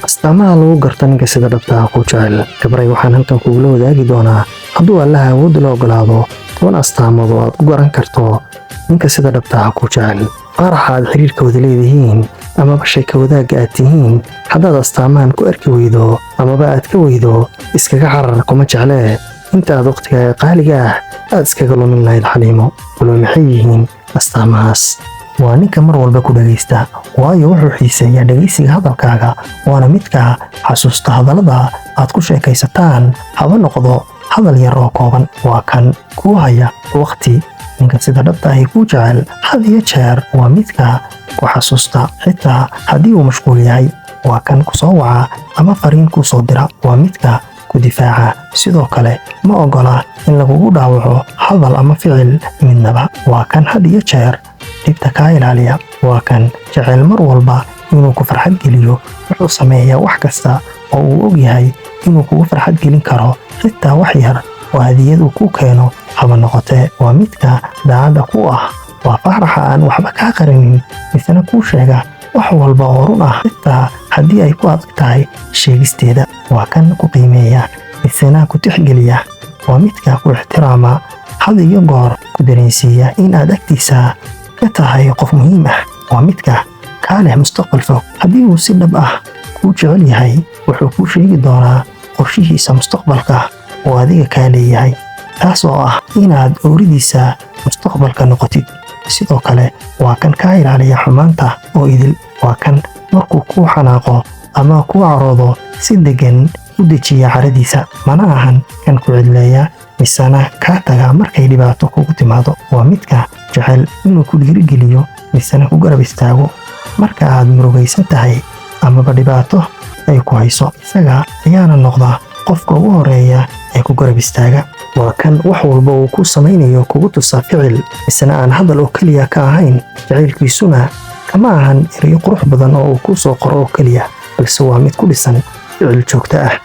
Astaamaha lagu garto ninka sida dhabta ah kuu jecel. Gabray, waxaan halkan kugula wadaagi doonaa, hadduu Allaha awoodda la ogolaado, 10 astaamood oo aad ku garan karto ninka sida dhabta ah kuu jecel. Faaraxa aad xiriirka wada leedihiin amaba sheeka wadaagga aad tihiin, haddaad astaamahan ku arki weydo amaba aad ka weydo, iskaga carar, kuma jeclee, inta aad waqtigaaga qaaliga ah aad iskaga lumin lahayd. Xaliimo walo, maxay yihiin astaamahaas? Waa ninka mar walba ku dhagaysta, waayo wuxuu xiiseeyaa dhegaysiga hadalkaaga, waana midka xasuusta hadallada aad ku sheekaysataan, haba noqdo hadal yar oo kooban. Waa kan kuu haya waqti. Ninka sida dhabta ahi kuu jecel had iyo jeer waa midka ku xasuusta, xitaa haddii uu mashquul yahay. Waa kan ku soo waca ama fariin kuu soo dira. Waa midka ku difaaca, sidoo kale ma ogola in lagugu dhaawaco hadal ama ficil midnaba. Waa kan had iyo jeer dhibta kaa ilaaliya. Waa kan jecel mar walba inuu ku farxad geliyo. Wuxuu sameeyaa wax kasta oo uu og yahay inuu kugu farxad gelin karo, xitaa wax yar oo hadiyad uu ku keeno haba noqotee. Waa midka daacadda ku ah. Waa Faaraxa aan waxba kaa qarinin, misena kuu sheega wax walba oo run ah, xitaa haddii ay ku adag tahay sheegisteeda. Waa kan ku qiimeeya, misena ku tixgeliya. Waa midka ku ixtiraama, had iyo goor ku dareensiiya in aad agtiisa ka tahay qof muhiim ah. Waa midka kaa leh mustaqbal fog. Haddii uu si dhab ah kuu jecel yahay, wuxuu kuu sheegi doonaa qorshihiisa mustaqbalka oo adiga kaa leeyahay, taas oo ah inaad ooridiisa mustaqbalka noqotid. Sidoo kale waa kan kaa ilaaliya xumaanta oo idil. Waa kan markuu kuu xanaaqo ama kuu caroodo si deggan u dejiya caradiisa, mana ahan kan ku cidleeya misena kaa taga markay dhibaato kugu timaado. Waa midka jecel inuu ku dhiirigeliyo, misena ku garab istaago marka aad murugaysan tahay amaba dhibaato ay ku hayso. Isaga ayaana noqda qofka ugu horeeya ee ku garab istaaga. Waa kan wax walba uu ku samaynayo kugu tusa ficil, misena aan hadal oo keliya ka ahayn. Jacaylkiisuna kama ahan erayo qurux badan oo uu ku soo qoro oo keliya, balse waa mid ku dhisan ficil joogto ah.